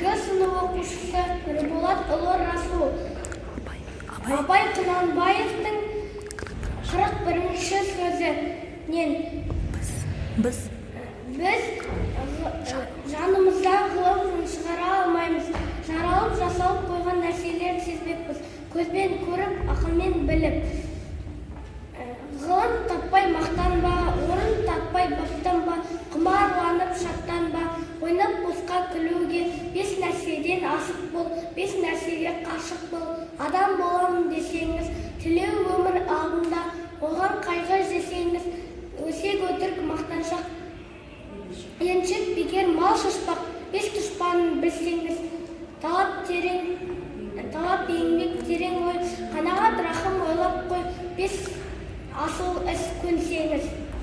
Г сынып оқушысы Нұрболат ұлы Расул. Абай Құнанбаевтың 41-ші сөзінен: Біз. Біз жанымыздан ғылым шығара алмаймыз. Жаралып, жасалып қойған нәрселерді сезбекпіз. Көзбен көріп, ақылмен біліп. Ғылым таппай мақтанба, орын таппай баптанба, құмарланып шаттанба, ойнап босқа күлуге. Бес нәрседен асық бол, бес нәрсеге қашық бол. Адам боламын десеңіз, тілеу өмір алдында, оған қайғы жесеңіз, өсек, өтірік, мақтаншақ, еншек, бекер мал шашпақ. Бес дұшпанын білсеңіз: талап, терең талап, еңбек, терең ой, қанағат, рахым, ойлап қой. Бес асыл іс көнсеңіз.